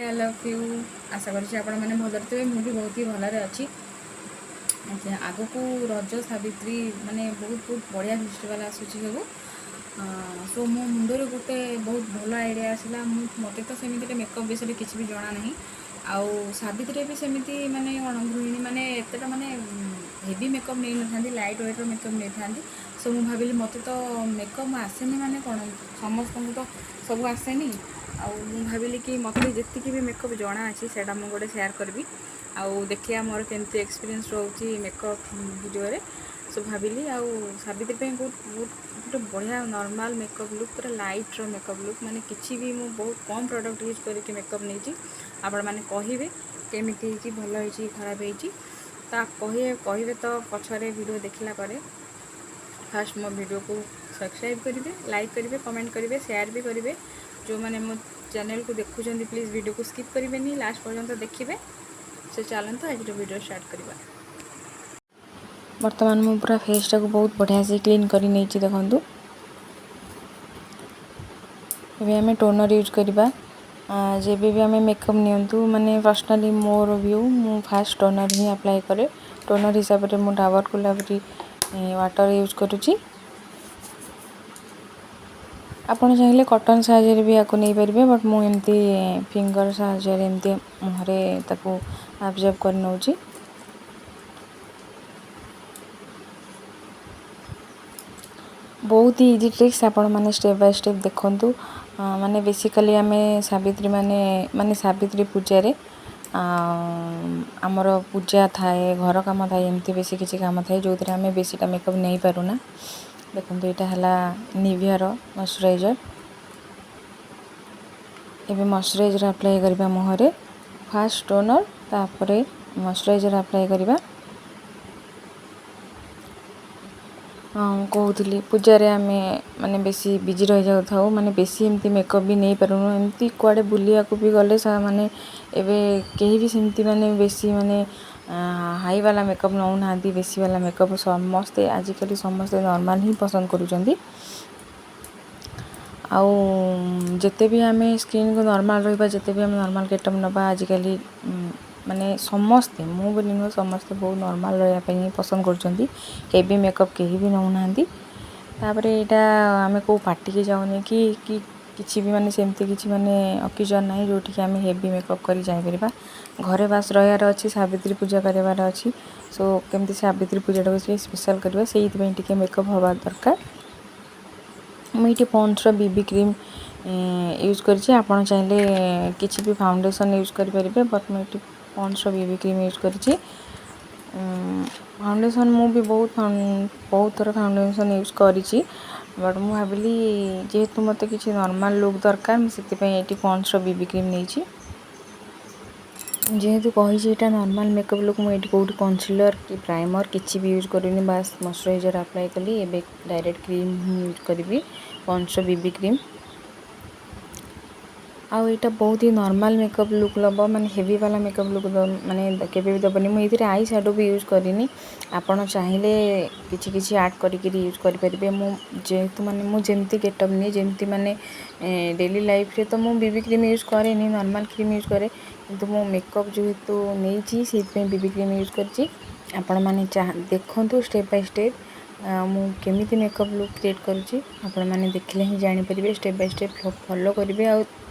All of you. ଆଶା କରୁଛି ଆପଣମାନେ ଭଲରେ ଥିବେ। ମୁଁ ବି ବହୁତ ହି ଭଲରେ ଅଛି। ଆଚ୍ଛା, ଆଗକୁ ରଜ, ସାବିତ୍ରୀ, ମାନେ ବହୁତ ବହୁତ ବଢ଼ିଆ ଫେଷ୍ଟିଭାଲ୍ ଆସୁଛି ସବୁ। ସୋ ମୋ ମୁଣ୍ଡରେ ଗୋଟେ ବହୁତ ଭଲ ଆଇଡ଼ିଆ ଆସିଲା। ମୋତେ ତ ସେମିତିରେ ମେକଅପ୍ ବିଷୟରେ କିଛି ବି ଜଣା ନାହିଁ। ଆଉ ସାବିତ୍ରୀରେ ବି ସେମିତି ମାନେ କ'ଣ ଗୃହିଣୀ ମାନେ ଏତେଟା ମାନେ ହେଭି ମେକଅପ୍ ନେଇନଥାନ୍ତି, ଲାଇଟ୍ ୱେଟ୍ର ମେକଅପ୍ ନେଇଥାନ୍ତି। ସୋ ମୁଁ ଭାବିଲି, ମୋତେ ତ ମେକଅପ୍ ଆସେନି, ମାନେ କ'ଣ ସମସ୍ତଙ୍କୁ ତ ସବୁ ଆସେନି। ଆଉ ମୁଁ ଭାବିଲି କି ମୋତେ ଯେତିକି ବି ମେକଅପ୍ ଜଣା ଅଛି, ସେଇଟା ମୁଁ ଗୋଟେ ସେୟାର କରିବି ଆଉ ଦେଖିବା ମୋର କେମିତି ଏକ୍ସପିରିଏନ୍ସ ରହୁଛି ମେକଅପ୍ ଭିଡ଼ିଓରେ। ସୋ ଭାବିଲି ଆଉ ସାବିତ୍ରୀ ପାଇଁ ବହୁତ ବହୁତ ଗୋଟେ ବଢ଼ିଆ ନର୍ମାଲ୍ ମେକଅପ୍ ଲୁକ୍, ପୁରା ଲାଇଟ୍ର ମେକଅପ୍ ଲୁକ୍, ମାନେ କିଛି ବି ମୁଁ ବହୁତ କମ୍ ପ୍ରଡ଼କ୍ଟ ୟୁଜ୍ କରିକି ମେକଅପ୍ ନେଇଛି। ଆପଣମାନେ କହିବେ କେମିତି ହେଇଛି, ଭଲ ହେଇଛି, ଖରାପ ହେଇଛି, ତା କହିବେ ତ ପଛରେ ଭିଡ଼ିଓ ଦେଖିଲା ପରେ। ଫାଷ୍ଟ ମୋ ଭିଡ଼ିଓକୁ ସବସ୍କ୍ରାଇବ୍ କରିବେ, ଲାଇକ୍ କରିବେ, କମେଣ୍ଟ କରିବେ, ସେୟାର ବି କରିବେ। ଯେଉଁମାନେ ମୋ ଚ୍ୟାନେଲକୁ ଦେଖୁଛନ୍ତି, ପ୍ଲିଜ୍ ଭିଡ଼ିଓକୁ ସ୍କିପ୍ କରିବେନି, ଲାଷ୍ଟ ପର୍ଯ୍ୟନ୍ତ ଦେଖିବେ। ସୋ ଚାଲନ୍ତୁ, ଆଜିର ଭିଡ଼ିଓ ଷ୍ଟାର୍ଟ କରିବା। ବର୍ତ୍ତମାନ ମୁଁ ପୁରା ଫେସ୍ଟାକୁ ବହୁତ ବଢ଼ିଆ ସେ କ୍ଲିନ୍ କରି ନେଇଛି, ଦେଖନ୍ତୁ। ଏବେ ଆମେ ଟୋନର୍ ୟୁଜ୍ କରିବା। ଯେବେ ବି ଆମେ ମେକଅପ୍ ନିଅନ୍ତୁ, ମାନେ ପର୍ସନାଲି ମୋର ଭ୍ୟୁ, ମୁଁ ଫାଷ୍ଟ ଟୋନର୍ ହିଁ ଆପ୍ଲାଏ କରେ। ଟୋନର୍ ହିସାବରେ ମୁଁ ଡାବର ଗୁଲାବରୀ ୱାଟର୍ ୟୁଜ୍ କରୁଛି। ଆପଣ ଚାହିଁଲେ କଟନ୍ ସାହାଯ୍ୟରେ ବି ୟାକୁ ନେଇପାରିବେ, ବଟ୍ ମୁଁ ଏମିତି ଫିଙ୍ଗର ସାହାଯ୍ୟରେ ଏମିତି ମୁହଁରେ ତାକୁ ଆବଜର୍ବ କରି ନେଉଛି। ବହୁତ ହି ଇଜି ଟ୍ରିକ୍ସ, ଆପଣମାନେ ଷ୍ଟେପ୍ ବାଇ ଷ୍ଟେପ୍ ଦେଖନ୍ତୁ। ମାନେ ବେସିକାଲି ଆମେ ସାବିତ୍ରୀ ମାନେ ମାନେ ସାବିତ୍ରୀ ପୂଜାରେ ଆମର ପୂଜା ଥାଏ, ଘର କାମ ଥାଏ, ଏମିତି ବେଶୀ କିଛି କାମ ଥାଏ ଯେଉଁଥିରେ ଆମେ ବେଶୀଟା ମେକଅପ୍ ନେଇପାରୁନା। ଦେଖନ୍ତୁ, ଏଇଟା ହେଲା ନିଭିଆର ମଇଶ୍ଚରାଇଜର୍। ଏବେ ମଇଶ୍ଚରାଇଜର୍ ଆପ୍ଲାଏ କରିବା ମୁହଁରେ। ଫାଷ୍ଟ ଟୋନର୍, ତାପରେ ମଇଶ୍ଚରାଇଜର୍ ଆପ୍ଲାଏ କରିବା। ହଁ, କହୁଥିଲି, ପୂଜାରେ ଆମେ ମାନେ ବେଶୀ ବିଜି ରହିଯାଉଥାଉ, ମାନେ ବେଶୀ ଏମିତି ମେକଅପ୍ ବି ନେଇପାରୁନୁ। ଏମିତି କୁଆଡ଼େ ବୁଲିବାକୁ ବି ଗଲେ ମାନେ ଏବେ କେହି ବି ସେମିତି ମାନେ ବେଶୀ ମାନେ ହାଇ ବାଲା ମେକଅପ୍ ନେଉନାହାନ୍ତି। ବେଶୀ ବାଲା ମେକଅପ୍ ସମସ୍ତେ, ଆଜିକାଲି ସମସ୍ତେ ନର୍ମାଲ୍ ହିଁ ପସନ୍ଦ କରୁଛନ୍ତି। ଆଉ ଯେତେ ବି ଆମେ ସ୍କିନ୍କୁ ନର୍ମାଲ୍ ରହିବା, ଯେତେ ବି ଆମେ ନର୍ମାଲ୍ ଗେଟଅପ୍ ନେବା, ଆଜିକାଲି ମାନେ ସମସ୍ତେ, ମୁଁ ବୋଲି ନୁହଁ, ସମସ୍ତେ ବହୁତ ନର୍ମାଲ୍ ରହିବା ପାଇଁ ହିଁ ପସନ୍ଦ କରୁଛନ୍ତି। ହେଭି ମେକଅପ୍ କେହି ବି ନେଉନାହାନ୍ତି। ତାପରେ ଏଇଟା ଆମେ କେଉଁ ପାର୍ଟିକି ଯାଉନି କି କିଛି ବି, ମାନେ ସେମିତି କିଛି ମାନେ ଅକେଜନ୍ ନାହିଁ ଯେଉଁଠିକି ଆମେ ହେଭି ମେକଅପ୍ କରି ଯାଇପାରିବା। ଘରେ ବାସ୍ ରହିବାର ଅଛି, ସାବିତ୍ରୀ ପୂଜା କରିବାର ଅଛି। ସୋ କେମିତି ସାବିତ୍ରୀ ପୂଜାଟାକୁ ସେ ସ୍ପେଶାଲ୍ କରିବା, ସେଇଥିପାଇଁ ଟିକେ ମେକଅପ୍ ହେବା ଦରକାର। ମୁଁ ଏଇଠି ପଣ୍ଡ୍ସର ବିବି କ୍ରିମ୍ ୟୁଜ୍ କରିଛି। ଆପଣ ଚାହିଁଲେ କିଛି ବି ଫାଉଣ୍ଡେସନ୍ ୟୁଜ୍ କରିପାରିବେ, ବଟ୍ ମୁଁ ଏଇଠି ପଣ୍ଡ୍ସର ବିବି କ୍ରିମ୍ ୟୁଜ୍ କରିଛି। ଫାଉଣ୍ଡେସନ୍ ମୁଁ ବି ବହୁତ ବହୁତ ଥର ଫାଉଣ୍ଡେସନ୍ ୟୁଜ୍ କରିଛି, ବଟ୍ ମୁଁ ଭାବିଲି ଯେହେତୁ ମୋତେ କିଛି ନର୍ମାଲ୍ ଲୁକ୍ ଦରକାର, ମୁଁ ସେଥିପାଇଁ ଏଇଠି ପଣ୍ଡ୍ସର ବିବି କ୍ରିମ୍ ନେଇଛି। ଯେହେତୁ କହିଛି ଏଇଟା ନର୍ମାଲ୍ ମେକଅପ୍ ଲୁକ୍, ମୁଁ ଏଇଠି କେଉଁଠି କନସିଲର୍ କି ପ୍ରାଇମର୍ କିଛି ବି ୟୁଜ୍ କରିନି। ବାସ୍ ମଇଶ୍ଚରାଇଜର୍ ଆପ୍ଲାଏ କଲି। ଏବେ ଡାଇରେକ୍ଟ କ୍ରିମ୍ ହିଁ ୟୁଜ୍ କରିବି, ପଣ୍ଡ୍ସର ବିବି କ୍ରିମ୍। ଆଉ ଏଇଟା ବହୁତ ହି ନର୍ମାଲ୍ ମେକଅପ୍ ଲୁକ୍ ଦେବ, ମାନେ ହେଭି ବାଲା ମେକଅପ୍ ଲୁକ୍ ମାନେ କେବେ ବି ଦେବନି। ମୁଁ ଏଇଥିରେ I shadow ବି ୟୁଜ୍ କରିନି। ଆପଣ ଚାହିଁଲେ କିଛି କିଛି ଆଡ଼୍ କରିକିରି ୟୁଜ୍ କରିପାରିବେ। ମୁଁ ଯେହେତୁ ମାନେ ମୁଁ ଯେମିତି ଗେଟଅପ୍ ନିଏ, ଯେମିତି ମାନେ ଡେଲି ଲାଇଫ୍ରେ ତ ମୁଁ ବିବି କ୍ରିମ୍ ୟୁଜ୍ କରେନି, ନର୍ମାଲ୍ କ୍ରିମ୍ ୟୁଜ୍ କରେ। କିନ୍ତୁ ମୁଁ ମେକଅପ୍ ଯେହେତୁ ନେଇଛି, ସେଇଥିପାଇଁ ବିବି କ୍ରିମ୍ ୟୁଜ୍ କରିଛି। ଆପଣମାନେ ଦେଖନ୍ତୁ ଷ୍ଟେପ୍ ବାଇ ଷ୍ଟେପ୍ ମୁଁ କେମିତି ମେକଅପ୍ ଲୁକ୍ କ୍ରିଏଟ୍ କରୁଛି। ଆପଣମାନେ ଦେଖିଲେ ହିଁ ଜାଣିପାରିବେ। ଷ୍ଟେପ୍ ବାଇ ଷ୍ଟେପ୍ ଫଲୋ କରିବେ ଆଉ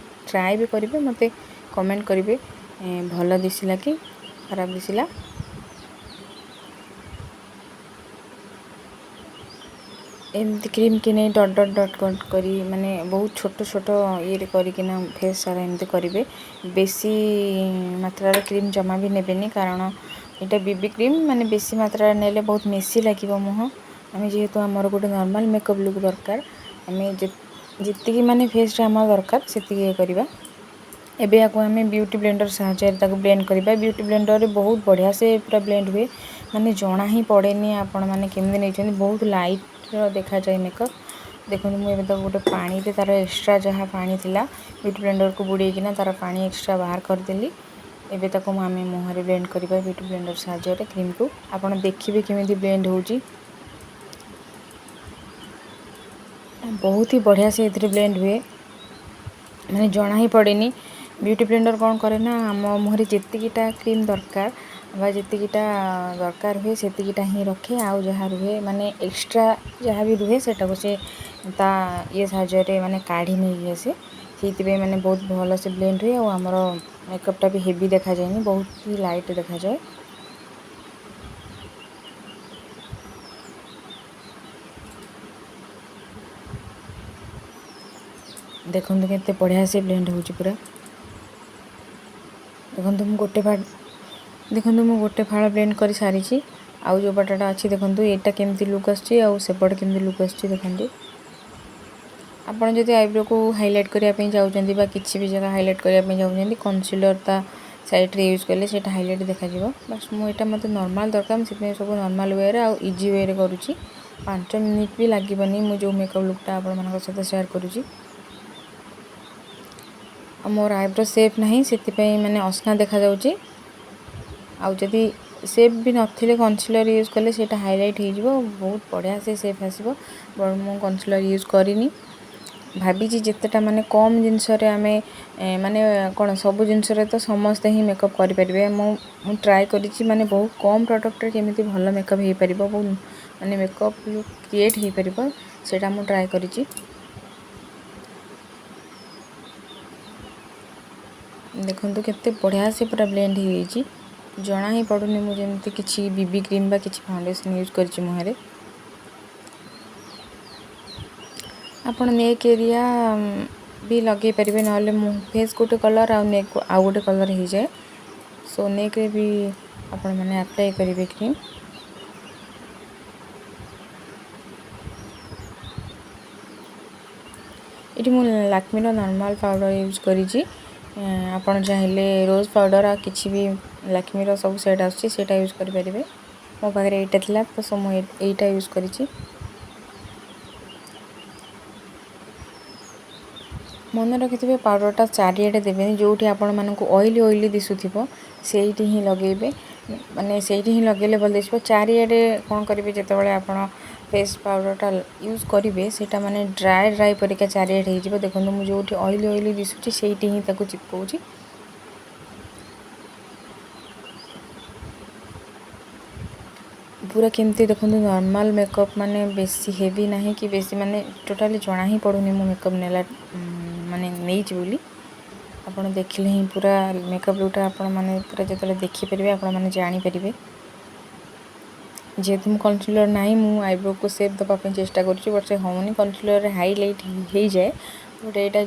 ଟ୍ରାଏ ବି କରିବେ। ମୋତେ କମେଣ୍ଟ କରିବେ ଭଲ ଦିଶିଲା କି ଖରାପ ଦିଶିଲା। ଏମିତି କ୍ରିମ୍ କି ନେଇ ଡଟ୍ ଡଟ୍ ଡଟ୍ ଡଟ୍ କରି, ମାନେ ବହୁତ ଛୋଟ ଛୋଟ ଇଏରେ କରିକିନା ଫେସ୍ ସାରା ଏମିତି କରିବେ। ବେଶୀ ମାତ୍ରାରେ କ୍ରିମ୍ ଜମା ବି ନେବେନି, କାରଣ ଏଇଟା ବିବି କ୍ରିମ୍, ମାନେ ବେଶୀ ମାତ୍ରାରେ ନେଲେ ବହୁତ ମେସି ଲାଗିବ ମୁହଁ। ଆମେ ଯେହେତୁ ଆମର ଗୋଟେ ନର୍ମାଲ୍ ମେକଅପ୍ ଲୁକ୍ ଦରକାର, ଆମେ ଯେତିକି ମାନେ ଫେସ୍ରେ ଆମର ଦରକାର, ସେତିକି ଇଏ କରିବା। ଏବେ ୟାକୁ ଆମେ ବିୟୁଟି ବ୍ଲେଣ୍ଡର ସାହାଯ୍ୟରେ ତାକୁ ବ୍ଲେଣ୍ଡ କରିବା। ବିୟୁଟି ବ୍ଲେଣ୍ଡରରେ ବହୁତ ବଢ଼ିଆ ସେ ପୁରା ବ୍ଲେଣ୍ଡ ହୁଏ, ମାନେ ଜଣା ହିଁ ପଡ଼େନି ଆପଣମାନେ କେମିତି ନେଇଛନ୍ତି। ବହୁତ ଲାଇଟ୍ର ଦେଖାଯାଏ ମେକଅପ୍। ଦେଖନ୍ତୁ, ମୁଁ ଏବେ ତାକୁ ଗୋଟେ ପାଣିରେ ତା'ର ଏକ୍ସଟ୍ରା ଯାହା ପାଣି ଥିଲା, ବିୟୁଟି ବ୍ଲେଣ୍ଡରକୁ ବୁଡ଼େଇକିନା ତା'ର ପାଣି ଏକ୍ସଟ୍ରା ବାହାର କରିଦେଲି। ଏବେ ତାକୁ ଆମେ ମୁହଁରେ ବ୍ଲେଣ୍ଡ କରିବା ବିୟୁଟି ବ୍ଲେଣ୍ଡର ସାହାଯ୍ୟରେ କ୍ରିମ୍କୁ। ଆପଣ ଦେଖିବେ କେମିତି ବ୍ଲେଣ୍ଡ ହେଉଛି। ବହୁତ ହି ବଢ଼ିଆ ସେ ଏଥିରେ ବ୍ଲେଣ୍ଡ ହୁଏ, ମାନେ ଜଣା ହିଁ ପଡ଼େନି। ବ୍ୟୁଟି ବ୍ଲେଣ୍ଡର କ'ଣ କରେ ନା, ଆମ ମୁହଁରେ ଯେତିକିଟା କ୍ରିମ୍ ଦରକାର ବା ଯେତିକିଟା ଦରକାର ହୁଏ, ସେତିକିଟା ହିଁ ରଖେ। ଆଉ ଯାହା ରୁହେ, ମାନେ ଏକ୍ସଟ୍ରା ଯାହା ବି ରୁହେ, ସେଟାକୁ ସେ ତା ଇଏ ସାହାଯ୍ୟରେ ମାନେ କାଢ଼ି ନେଇକି ଆସେ। ସେଇଥିପାଇଁ ମାନେ ବହୁତ ଭଲସେ ବ୍ଲେଣ୍ଡ ହୁଏ ଆଉ ଆମର ମେକଅପ୍ଟା ବି ହେଭି ଦେଖାଯାଏନି, ବହୁତ ହି ଲାଇଟ୍ ଦେଖାଯାଏ। ଦେଖନ୍ତୁ କେତେ ବଢ଼ିଆ ସେ ବ୍ଲେଣ୍ଡ ହେଉଛି ପୁରା। ଦେଖନ୍ତୁ, ମୁଁ ଗୋଟେ ପାର୍ଟ, ଦେଖନ୍ତୁ, ମୁଁ ଗୋଟେ ଫାଳ ବ୍ଲେଣ୍ଡ କରି ସାରିଛି। ଆଉ ଯେଉଁ ପଟଟା ଅଛି, ଦେଖନ୍ତୁ ଏଇଟା କେମିତି ଲୁକ୍ ଆସୁଛି ଆଉ ସେପଟେ କେମିତି ଲୁକ୍ ଆସୁଛି ଦେଖନ୍ତୁ। ଆପଣ ଯଦି ଆଇବ୍ରୋକୁ ହାଇଲାଇଟ୍ କରିବା ପାଇଁ ଚାହୁଁଛନ୍ତି ବା କିଛି ବି ଜାଗା ହାଇଲାଇଟ୍ କରିବା ପାଇଁ ଚାହୁଁଛନ୍ତି, କନସିଲର୍ ତା ସାଇଡ଼୍ରେ ୟୁଜ୍ କଲେ ସେଇଟା ହାଇଲାଇଟ୍ ଦେଖାଯିବ। ବାସ୍, ମୁଁ ଏଇଟା ମୋତେ ନର୍ମାଲ୍ ଦରକାର, ମୁଁ ସେଥିପାଇଁ ସବୁ ନର୍ମାଲ୍ ୱେରେ ଆଉ ଇଜି ୱେରେ କରୁଛି। 5 ମିନିଟ୍ ବି ଲାଗିବନି ମୁଁ ଯେଉଁ ମେକଅପ୍ ଲୁକ୍ଟା ଆପଣମାନଙ୍କ ସହିତ ସେୟାର କରୁଛି। ଆଉ ମୋର ଆଇବ୍ରୋ ସେପ୍ ନାହିଁ, ସେଥିପାଇଁ ମାନେ ଅସନା ଦେଖାଯାଉଛି। ଆଉ ଯଦି ସେପ୍ ବି ନଥିଲେ କନସିଲର୍ ୟୁଜ୍ କଲେ ସେଇଟା ହାଇଲାଇଟ୍ ହେଇଯିବ, ବହୁତ ବଢ଼ିଆ ସେ ସେପ୍ ଆସିବ। ବଟ୍ ମୁଁ କନସିଲର୍ ୟୁଜ୍ କରିନି। ଭାବିଛି ଯେତେଟା ମାନେ କମ୍ ଜିନିଷରେ ଆମେ ମାନେ କ'ଣ, ସବୁ ଜିନିଷରେ ତ ସମସ୍ତେ ହିଁ ମେକଅପ୍ କରିପାରିବେ। ମୁଁ ଟ୍ରାଏ କରିଛି ମାନେ ବହୁତ କମ୍ ପ୍ରଡ଼କ୍ଟରେ କେମିତି ଭଲ ମେକଅପ୍ ହେଇପାରିବ, ବହୁତ ମାନେ ମେକଅପ୍ ଲୁକ୍ କ୍ରିଏଟ୍ ହେଇପାରିବ, ସେଇଟା ମୁଁ ଟ୍ରାଏ କରିଛି। ଦେଖନ୍ତୁ କେତେ ବଢ଼ିଆ ସେ ପୁରା ବ୍ଲେଣ୍ଡ ହେଇଯାଇଛି, ଜଣା ହିଁ ପଡ଼ୁନି ମୁଁ ଯେମିତି କିଛି ବିବି କ୍ରିମ୍ ବା କିଛି ଫାଉଣ୍ଡେସନ୍ ୟୁଜ୍ କରିଛି ମୁହଁରେ। ଆପଣ ନେକ୍ ଏରିଆ ବି ଲଗେଇ ପାରିବେ, ନହେଲେ ମୁଁ ଫେସ୍ ଗୋଟେ କଲର୍ ଆଉ ନେକ୍ ଆଉ ଗୋଟେ କଲର୍ ହେଇଯାଏ। ସୋ ନେକ୍ରେ ବି ଆପଣମାନେ ଆପ୍ଲାଏ କରିବେ କ୍ରିମ୍। ଏଠି ମୁଁ ଲାକ୍ମିର ନର୍ମାଲ୍ ପାଉଡ଼ର ୟୁଜ୍ କରିଛି। ଆପଣ ଚାହିଁଲେ ରୋଜ୍ ପାଉଡ଼ର ଆଉ କିଛି ବି ଲାକ୍ମିର ସବୁ ସେଟ୍ ଆସୁଛି, ସେଇଟା ୟୁଜ୍ କରିପାରିବେ। ମୋ ପାଖରେ ଏଇଟା ଥିଲା ତ ସୋ ମୁଁ ଏଇଟା ୟୁଜ୍ କରିଛି। ମନେ ରଖିଥିବେ, ପାଉଡ଼ରଟା ଚାରିଆଡ଼େ ଦେବେନି। ଯେଉଁଠି ଆପଣମାନଙ୍କୁ ଅଏଲି ଅଏଲି ଦିଶୁଥିବ, ସେଇଠି ହିଁ ଲଗେଇବେ। ମାନେ ସେଇଠି ହିଁ ଲଗେଇଲେ ଭଲ ଦିଶିବ। ଚାରିଆଡ଼େ କ'ଣ କରିବେ, ଯେତେବେଳେ ଆପଣ ଫେସ୍ ପାଉଡ଼ରଟା ୟୁଜ୍ କରିବେ, ସେଇଟା ମାନେ ଡ୍ରାଏ ଡ୍ରାଏ ପରିକା ଚାରିଆଡ଼େ ହେଇଯିବ। ଦେଖନ୍ତୁ, ମୁଁ ଯେଉଁଠି ଅଏଲି ଅଏଲି ଦିଶୁଛି, ସେଇଠି ହିଁ ତାକୁ ଚିପକଉଛି। ପୁରା କେମିତି ଦେଖନ୍ତୁ, ନର୍ମାଲ୍ ମେକଅପ୍, ମାନେ ବେଶୀ ହେଭି ନାହିଁ କି ବେଶୀ ମାନେ ଟୋଟାଲି ଜଣା ହିଁ ପଡ଼ୁନି ମୁଁ ମେକଅପ୍ ନେଲା ମାନେ ନେଇଛି ବୋଲି। ଆପଣ ଦେଖିଲେ ହିଁ ପୁରା ମେକଅପ୍ ଲୁକ୍ଟା ଆପଣମାନେ ପୁରା ଯେତେବେଳେ ଦେଖିପାରିବେ, ଆପଣମାନେ ଜାଣିପାରିବେ। ଯେହେତୁ ମୁଁ କନସିଲର୍ ନାହିଁ, ମୁଁ ଆଇବ୍ରୋକୁ ସେପ୍ ଦେବା ପାଇଁ ଚେଷ୍ଟା କରୁଛି, ବଟ୍ ସେ ହେଉନି। କନସିଲର୍ରେ ହାଇଲାଇଟ୍ ହେଇଯାଏ, ବଟ୍ ଏଇଟା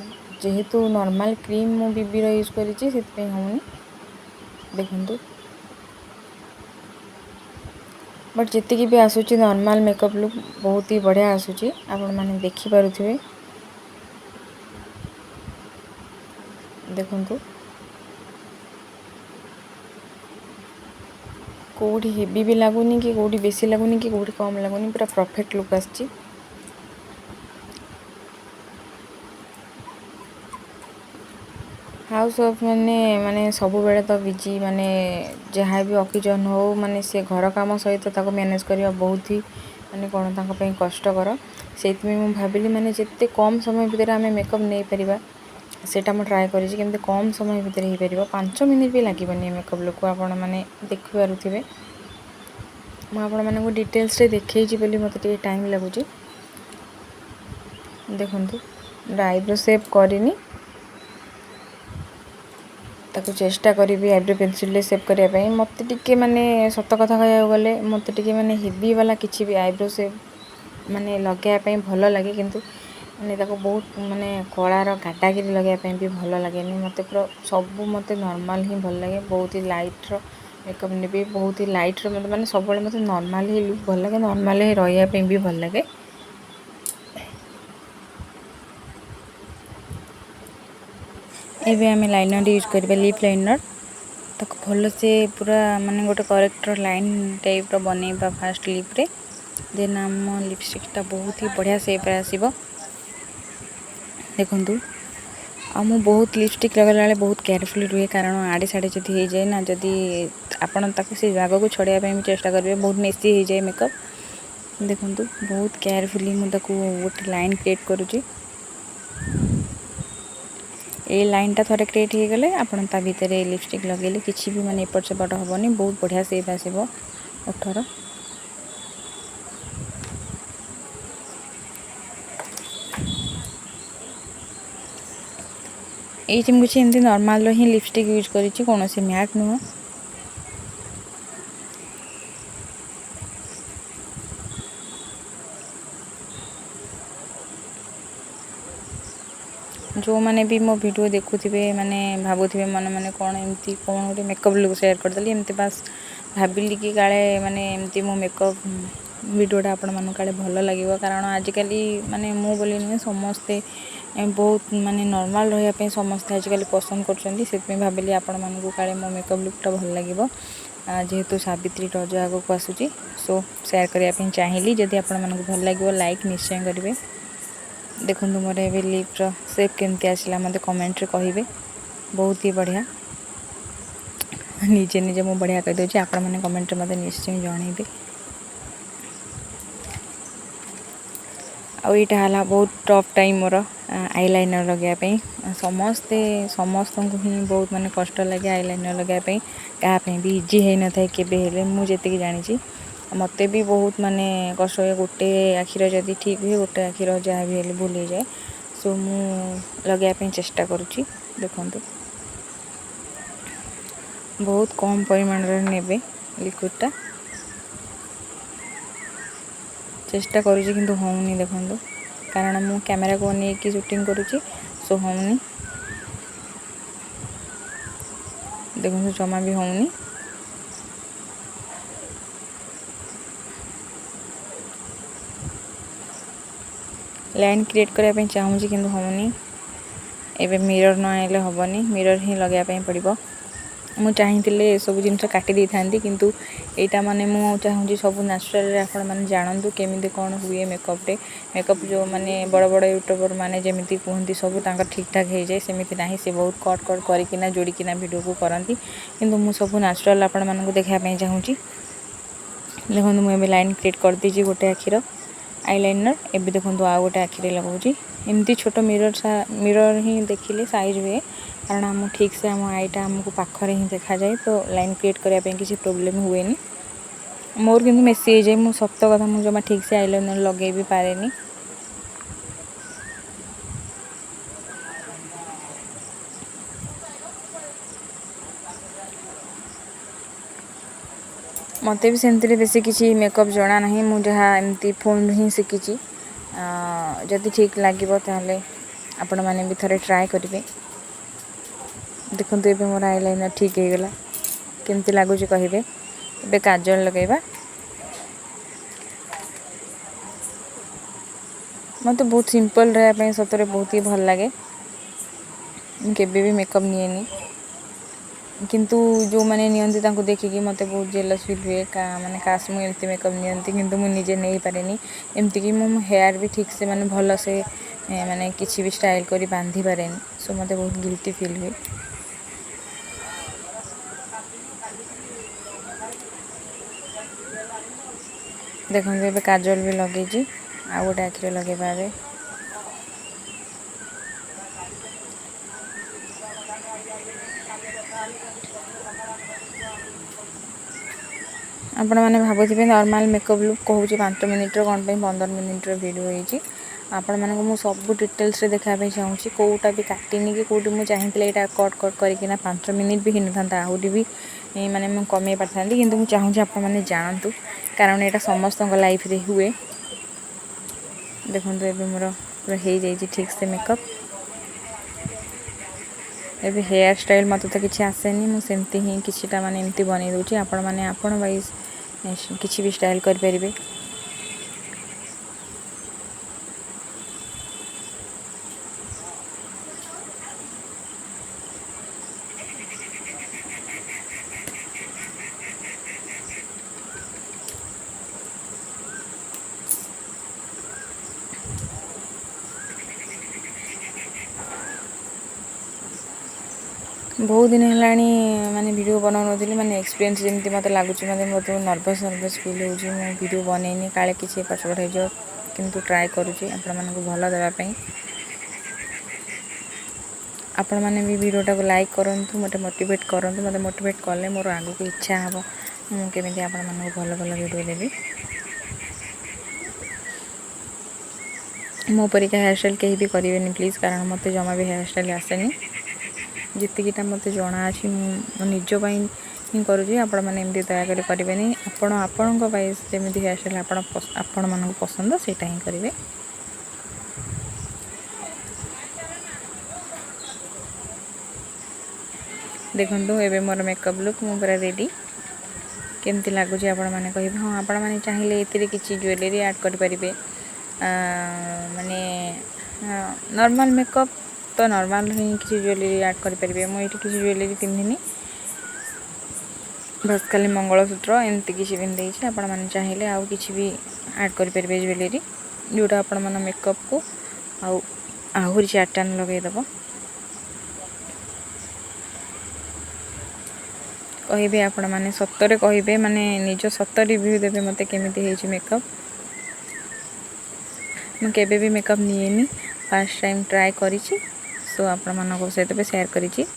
ଯେହେତୁ ନର୍ମାଲ୍ କ୍ରିମ୍ ମୁଁ ବିବିର ୟୁଜ୍ କରିଛି, ସେଥିପାଇଁ ହେଉନି। ଦେଖନ୍ତୁ, ବଟ୍ ଯେତିକି ବି ଆସୁଛି ନର୍ମାଲ୍ ମେକଅପ୍ ଲୁକ୍ ବହୁତ ହି ବଢ଼ିଆ ଆସୁଛି, ଆପଣମାନେ ଦେଖିପାରୁଥିବେ। ଦେଖନ୍ତୁ, କେଉଁଠି ହେଭି ବି ଲାଗୁନି କି କେଉଁଠି ବେଶୀ ଲାଗୁନି କି କେଉଁଠି କମ୍ ଲାଗୁନି, ପୁରା ପରଫେକ୍ଟ ଲୁକ୍ ଆସିଛି। ହାଉସ୍ ୱାଇଫ୍ ମାନେ ମାନେ ସବୁବେଳେ ତ ବିଜି, ମାନେ ଯାହା ବି ଅକେଜନ୍ ହଉ, ମାନେ ସେ ଘର କାମ ସହିତ ତାକୁ ମ୍ୟାନେଜ୍ କରିବା ବହୁତ ହି ମାନେ କ'ଣ ତାଙ୍କ ପାଇଁ କଷ୍ଟକର। ସେଇଥିପାଇଁ ମୁଁ ଭାବିଲି ମାନେ ଯେତେ କମ୍ ସମୟ ଭିତରେ ଆମେ ମେକଅପ୍ ନେଇପାରିବା, ସେଇଟା ମୁଁ ଟ୍ରାଏ କରିଛି, କେମିତି କମ୍ ସମୟ ଭିତରେ ହେଇପାରିବ। 5 ମିନିଟ୍ ବି ଲାଗିବନି ଏ ମେକଅପ୍ ଲୁକ୍କୁ, ଆପଣମାନେ ଦେଖିପାରୁଥିବେ। ମୁଁ ଆପଣମାନଙ୍କୁ ଡିଟେଲ୍ସରେ ଦେଖେଇଛି ବୋଲି ମୋତେ ଟିକେ ଟାଇମ୍ ଲାଗୁଛି। ଦେଖନ୍ତୁ, ଆଇବ୍ରୋ ସେପ୍ କରିନି, ତାକୁ ଚେଷ୍ଟା କରିବି ଆଇବ୍ରୋ ପେନସିଲ୍ରେ ସେପ୍ କରିବା ପାଇଁ। ମୋତେ ଟିକେ ମାନେ ସତ କଥା କହିବାକୁ ଗଲେ, ମୋତେ ଟିକେ ମାନେ ହେଭି ବାଲା କିଛି ବି ଆଇବ୍ରୋ ସେପ୍ ମାନେ ଲଗାଇବା ପାଇଁ ଭଲ ଲାଗେ, କିନ୍ତୁ ମାନେ ତାକୁ ବହୁତ ମାନେ କଳାର ଗାଢ଼ାକିରି ଲଗାଇବା ପାଇଁ ବି ଭଲ ଲାଗେନି ମୋତେ। ପୁରା ସବୁ ମୋତେ ନର୍ମାଲ୍ ହିଁ ଭଲ ଲାଗେ। ବହୁତ ହି ଲାଇଟ୍ର ମେକଅପ୍ ନେବି, ବହୁତ ହି ଲାଇଟ୍ର। ମୋତେ ମାନେ ସବୁବେଳେ ମୋତେ ନର୍ମାଲ୍ ହିଁ ଲୁକ୍ ଭଲ ଲାଗେ, ନର୍ମାଲ୍ ହିଁ ରହିବା ପାଇଁ ବି ଭଲ ଲାଗେ। ଏବେ ଆମେ ଲାଇନର୍ ୟୁଜ୍ କରିବା, ଲିପ୍ ଲାଇନର୍। ତାକୁ ଭଲସେ ପୁରା ମାନେ ଗୋଟେ କରେକ୍ଟର ଲାଇନ୍ ଟାଇପ୍ର ବନେଇବା ଫାଷ୍ଟ ଲିପ୍ରେ, ଦେନ୍ ଆମ ଲିପଷ୍ଟିକ୍ଟା ବହୁତ ହି ବଢ଼ିଆ ସେପ୍ରେ ଆସିବ। ଦେଖନ୍ତୁ, ଆଉ ମୁଁ ବହୁତ ଲିପଷ୍ଟିକ୍ ଲଗାଇଲା ବେଳେ ବହୁତ କେୟାରଫୁଲି ରୁହେ, କାରଣ ଆଡ଼େ ସାଡ଼େ ଯଦି ହେଇଯାଏ ନା, ଯଦି ଆପଣ ତାକୁ ସେ ଜାଗାକୁ ଛଡ଼େଇବା ପାଇଁ ବି ଚେଷ୍ଟା କରିବେ, ବହୁତ ମେସି ହେଇଯାଏ ମେକଅପ୍। ଦେଖନ୍ତୁ, ବହୁତ କେୟାରଫୁଲି ମୁଁ ତାକୁ ଗୋଟେ ଲାଇନ୍ କ୍ରିଏଟ୍ କରୁଛି। ଏଇ ଲାଇନ୍ଟା ଥରେ କ୍ରିଏଟ୍ ହେଇଗଲେ ଆପଣ ତା ଭିତରେ ଲିପଷ୍ଟିକ୍ ଲଗେଇଲେ କିଛି ବି ମାନେ ଏପଟ ସେପଟ ହେବନି, ବହୁତ ବଢ଼ିଆ ସେପ୍ ଆସିବ ଓଠର। ଏଇଠି ମୁଁ କିଛି ଏମିତି ନର୍ମାଲର ହିଁ ଲିପଷ୍ଟିକ୍ ୟୁଜ୍ କରିଛି, କୌଣସି ମ୍ୟାଟ୍ ନୁହଁ। ଯେଉଁମାନେ ବି ମୋ ଭିଡ଼ିଓ ଦେଖୁଥିବେ ମାନେ ଭାବୁଥିବେ ମନେ ମନେ କ'ଣ ଏମିତି କ'ଣ ଗୋଟେ ମେକଅପ୍ ଲୁକ୍ ସେୟାର କରିଦେଲି, ଏମିତି ବାସ୍ ଭାବିଲି କି କାଳେ ମାନେ ଏମିତି ମୋ ମେକଅପ୍ ଭିଡ଼ିଓଟା ଆପଣମାନଙ୍କୁ କାଳେ ଭଲ ଲାଗିବ। କାରଣ ଆଜିକାଲି ମାନେ ମୁଁ ବୋଲି ନୁହେଁ, ସମସ୍ତେ ବହୁତ ମାନେ ନର୍ମାଲ୍ ରହିବା ପାଇଁ ସମସ୍ତେ ଆଜିକାଲି ପସନ୍ଦ କରୁଛନ୍ତି। ସେଥିପାଇଁ ଭାବିଲି ଆପଣମାନଙ୍କୁ କାଳେ ମୋ ମେକଅପ୍ ଲୁକ୍ଟା ଭଲ ଲାଗିବ, ଯେହେତୁ ସାବିତ୍ରୀ ରଜ ଆଗକୁ ଆସୁଛି, ସୋ ସେୟାର କରିବା ପାଇଁ ଚାହିଁଲି। ଯଦି ଆପଣମାନଙ୍କୁ ଭଲ ଲାଗିବ ଲାଇକ୍ ନିଶ୍ଚୟ କରିବେ। ଦେଖନ୍ତୁ ମୋର ଏବେ ଲିପ୍ର ସେପ୍ କେମିତି ଆସିଲା ମୋତେ କମେଣ୍ଟରେ କହିବେ। ବହୁତ ହି ବଢ଼ିଆ, ନିଜେ ନିଜେ ମୁଁ ବଢ଼ିଆ କହିଦେଉଛି, ଆପଣମାନେ କମେଣ୍ଟରେ ମୋତେ ନିଶ୍ଚୟ ଜଣେଇବେ। ଆଉ ଏଇଟା ହେଲା ବହୁତ ଟଫ୍ ଟାଇମ୍ ମୋର ଆଇଲାଇନର୍ ଲଗାଇବା ପାଇଁ। ସମସ୍ତଙ୍କୁ ହିଁ ବହୁତ ମାନେ କଷ୍ଟ ଲାଗେ ଆଇଲାଇନର୍ ଲଗାଇବା ପାଇଁ, କାହା ପାଇଁ ବି ଇଜି ହେଇନଥାଏ କେବେ ହେଲେ, ମୁଁ ଯେତିକି ଜାଣିଛି। ମୋତେ ବି ବହୁତ ମାନେ କଷ୍ଟ ହୁଏ, ଗୋଟେ ଆଖିର ଯଦି ଠିକ୍ ହୁଏ ଗୋଟେ ଆଖିର ଯାହା ବି ହେଲେ ଭୁଲ ହେଇଯାଏ। ସୋ ମୁଁ ଲଗାଇବା ପାଇଁ ଚେଷ୍ଟା କରୁଛି। ଦେଖନ୍ତୁ ବହୁତ କମ୍ ପରିମାଣରେ ନେବେ ଲିକ୍ୱିଡ଼ଟା, ଚେଷ୍ଟା କରୁଛି କିନ୍ତୁ ହେଉନି। ଦେଖନ୍ତୁ କାରଣ ମୁଁ କ୍ୟାମେରାକୁ ଅନେଇକି ସୁଟିଂ କରୁଛି, ସୋ ହେଉନି। ଦେଖନ୍ତୁ ଜମା ବି ହେଉନି। ଲାଇନ୍ କ୍ରିଏଟ୍ କରିବା ପାଇଁ ଚାହୁଁଛି କିନ୍ତୁ ହେଉନି। ଏବେ ମିରର୍ ନ ଆଣିଲେ ହେବନି, ମିରର୍ ହିଁ ଲଗାଇବା ପାଇଁ ପଡ଼ିବ। ମୁଁ ଚାହିଁଥିଲେ ଏସବୁ ଜିନିଷ କାଟି ଦେଇଥାନ୍ତି, କିନ୍ତୁ ଏଇଟା ମାନେ ମୁଁ ଚାହୁଁଛି ସବୁ ନ୍ୟାଚୁରାଲରେ ଆପଣମାନେ ଜାଣନ୍ତୁ କେମିତି କ'ଣ ହୁଏ ମେକଅପ୍ରେ। ମେକଅପ୍ ଯେଉଁମାନେ ବଡ଼ ବଡ଼ ୟୁଟ୍ୟୁବର୍ ମାନେ ଯେମିତି କୁହନ୍ତି ସବୁ ତାଙ୍କର ଠିକ୍ଠାକ୍ ହେଇଯାଏ, ସେମିତି ନାହିଁ। ସେ ବହୁତ କଟ୍ କଟ୍ କରିକିନା ଯୋଡ଼ିକିନା ଭିଡ଼ିଓକୁ କରନ୍ତି, କିନ୍ତୁ ମୁଁ ସବୁ ନ୍ୟାଚୁରାଲ୍ ଆପଣମାନଙ୍କୁ ଦେଖାଇବା ପାଇଁ ଚାହୁଁଛି। ଦେଖନ୍ତୁ ମୁଁ ଏବେ ଲାଇନ୍ କ୍ରିଏଟ୍ କରିଦେଇଛି ଗୋଟେ ଆଖିର ଆଇଲାଇନର୍। ଏବେ ଦେଖନ୍ତୁ ଆଉ ଗୋଟେ ଆଖିରେ ଲଗାଉଛି। ଏମିତି ଛୋଟ ମିରର୍ ହିଁ ଦେଖିଲେ ସାଇଜ୍ ହୁଏ, କାରଣ ଆମ ଠିକ୍ସେ ଆମ ଆଇଟା ଆମକୁ ପାଖରେ ହିଁ ଦେଖାଯାଏ, ତ ଲାଇନ୍ କ୍ରିଏଟ୍ କରିବା ପାଇଁ କିଛି ପ୍ରୋବ୍ଲେମ୍ ହୁଏନି। ମୋର କିନ୍ତୁ ମେସି ହେଇଯାଏ, ମୁଁ ସତ କଥା, ମୁଁ ଜମା ଠିକ୍ସେ ଆଇଲାଇନର୍ ଲଗେଇ ବି ପାରେନି। ମୋତେ ବି ସେମିତିରେ ବେଶୀ କିଛି ମେକଅପ୍ ଜଣା ନାହିଁ, ମୁଁ ଯାହା ଏମିତି ଫୋନ୍ରୁ ହିଁ ଶିଖିଛି। ଯଦି ଠିକ୍ ଲାଗିବ ତାହେଲେ ଆପଣମାନେ ବି ଥରେ ଟ୍ରାଏ କରିବେ। ଦେଖନ୍ତୁ ଏବେ ମୋର ଆଇଲାଇନର୍ ଠିକ୍ ହେଇଗଲା, କେମିତି ଲାଗୁଛି କହିବେ। ଏବେ କାଜଲ ଲଗାଇବା। ମୋତେ ବହୁତ ସିମ୍ପଲ୍ ରହିବା ପାଇଁ ସତରେ ବହୁତ ହି ଭଲ ଲାଗେ। ମୁଁ କେବେ ବି ମେକଅପ୍ ନିଏନି, କିନ୍ତୁ ଯେଉଁମାନେ ନିଅନ୍ତି ତାଙ୍କୁ ଦେଖିକି ମୋତେ ବହୁତ ଜେଲସ୍ ଫିଲ୍ ହୁଏ, ମାନେ କାସ୍ ମୁଁ ଏମିତି ମେକଅପ୍ ନିଅନ୍ତି, କିନ୍ତୁ ମୁଁ ନିଜେ ନେଇପାରେନି। ଏମିତିକି ମୁଁ ମୋ ହେୟାର୍ ବି ଠିକ୍ସେ ମାନେ ଭଲସେ ମାନେ କିଛି ବି ଷ୍ଟାଇଲ୍ କରି ବାନ୍ଧି ପାରେନି, ସୋ ମୋତେ ବହୁତ ଗିଲ୍ଟି ଫିଲ୍ ହୁଏ। ଦେଖନ୍ତୁ ଏବେ କାଜଲ ବି ଲଗେଇଛି, ଆଉ ଗୋଟେ ଆଖିରେ ଲଗେଇବା ଏବେ। ଆପଣମାନେ ଭାବୁଥିବେ ନର୍ମାଲ୍ ମେକଅପ୍ ଲୁକ୍ କହୁଛି 5 ମିନିଟ୍ର, କ'ଣ ପାଇଁ 15 ମିନିଟ୍ର ଭିଡ଼ିଓ ହେଇଛି। ଆପଣମାନଙ୍କୁ ମୁଁ ସବୁ ଡିଟେଲ୍ସରେ ଦେଖାଇବା ପାଇଁ ଚାହୁଁଛି, କେଉଁଟା ବି କାଟିନି କି କେଉଁଠି ମୁଁ ଚାହିଁଥିଲେ ଏଇଟା କଟ୍ କଟ୍ କରିକିନା 5 ମିନିଟ୍ ବି ହେଇନଥାନ୍ତା, ଆହୁରି ବି ମାନେ ମୁଁ କମେଇ ପାରିଥାନ୍ତି, କିନ୍ତୁ ମୁଁ ଚାହୁଁଛି ଆପଣମାନେ ଜାଣନ୍ତୁ, କାରଣ ଏଇଟା ସମସ୍ତଙ୍କ ଲାଇଫ୍ରେ ହୁଏ। ଦେଖନ୍ତୁ ଏବେ ମୋର ପୁରା ହେଇଯାଇଛି ଠିକ୍ସେ ମେକଅପ୍। ଏବେ ହେୟାର୍ ଷ୍ଟାଇଲ୍ ମୋତେ ତ କିଛି ଆସେନି, ମୁଁ ସେମିତି ହିଁ କିଛିଟା ମାନେ ଏମିତି ବନେଇ ଦେଉଛି। ଆପଣମାନେ ଆପଣ ୱାଇଜ୍ କିଛି ବି ଷ୍ଟାଇଲ୍ କରିପାରିବେ। ବହୁତ ଦିନ ହେଲାଣି ମାନେ ଭିଡ଼ିଓ ବନାଉନଥିଲି, ମାନେ ଏକ୍ସପିରିଏନ୍ସ ଯେମିତି ମୋତେ ଲାଗୁଛି, ମୋତେ ବହୁତ ନର୍ଭସ୍ ନର୍ଭସ୍ ଫିଲ୍ ହେଉଛି। ମୁଁ ଭିଡ଼ିଓ ବନେଇନି, କାଳେ କିଛି ଏପଟ ସେପଟ ହେଇଯିବ, କିନ୍ତୁ ଟ୍ରାଏ କରୁଛି ଆପଣମାନଙ୍କୁ ଭଲ ଦେବା ପାଇଁ। ଆପଣମାନେ ବି ଭିଡ଼ିଓଟାକୁ ଲାଇକ୍ କରନ୍ତୁ, ମୋତେ ମୋଟିଭେଟ୍ କରନ୍ତୁ। ମୋତେ ମୋଟିଭେଟ୍ କଲେ ମୋର ଆଗକୁ ଇଚ୍ଛା ହେବ ମୁଁ କେମିତି ଆପଣମାନଙ୍କୁ ଭଲ ଭଲ ଭିଡ଼ିଓ ଦେବି। ମୋ ପରିକା ହେୟାର ଷ୍ଟାଇଲ୍ କେହି ବି କରିବେନି ପ୍ଲିଜ୍, କାରଣ ମୋତେ ଜମା ବି ହେୟାର ଷ୍ଟାଇଲ୍ ଆସେନି। ଯେତିକିଟା ମୋତେ ଜଣା ଅଛି, ମୁଁ ମୋ ନିଜ ପାଇଁ ହିଁ କରୁଛି। ଆପଣମାନେ ଏମିତି ଦୟାକରି କରିବେନି। ଆପଣ ଆପଣଙ୍କ ପାଇଁ ଯେମିତି ହେୟାର ଷ୍ଟାଇଲ୍ ଆପଣମାନଙ୍କୁ ପସନ୍ଦ, ସେଇଟା ହିଁ କରିବେ। ଦେଖନ୍ତୁ, ଏବେ ମୋର ମେକଅପ୍ ଲୁକ୍, ମୁଁ ପୁରା ରେଡ଼ି। କେମିତି ଲାଗୁଛି ଆପଣମାନେ କହିବେ। ହଁ, ଆପଣମାନେ ଚାହିଁଲେ ଏଥିରେ କିଛି ଜୁଏଲେରୀ ଆଡ଼୍ କରିପାରିବେ। ମାନେ ନର୍ମାଲ୍ ମେକଅପ୍ ତ ନର୍ମାଲ୍ ହିଁ କିଛି ଜୁଏଲେରୀ ଆଡ଼୍ କରିପାରିବେ। ମୁଁ ଏଇଠି କିଛି ଜୁଏଲେରୀ ପିନ୍ଧିନି, ବାସ୍ ଖାଲି ମଙ୍ଗଳସୂତ୍ର ଏମିତି କିଛି ପିନ୍ଧିଦେଇଛି। ଆପଣମାନେ ଚାହିଁଲେ ଆଉ କିଛି ବି ଆଡ଼୍ କରିପାରିବେ ଜୁଏଲେରୀ, ଯେଉଁଟା ଆପଣମାନ ମେକଅପ୍କୁ ଆଉ ଆହୁରି ଚାରି ଲଗେଇଦେବ। କହିବେ ଆପଣମାନେ, ସତରେ କହିବେ, ମାନେ ନିଜ ସତ ରିଭ୍ୟୁ ଦେବେ ମୋତେ କେମିତି ହେଇଛି ମେକଅପ୍। ମୁଁ କେବେ ବି ମେକଅପ୍ ନିଏନି, ଫାର୍ଷ୍ଟ ଟାଇମ୍ ଟ୍ରାଏ କରିଛି, ସୋ ଆପଣମାନଙ୍କ ସହିତ ବି ସେୟାର କରିଛି।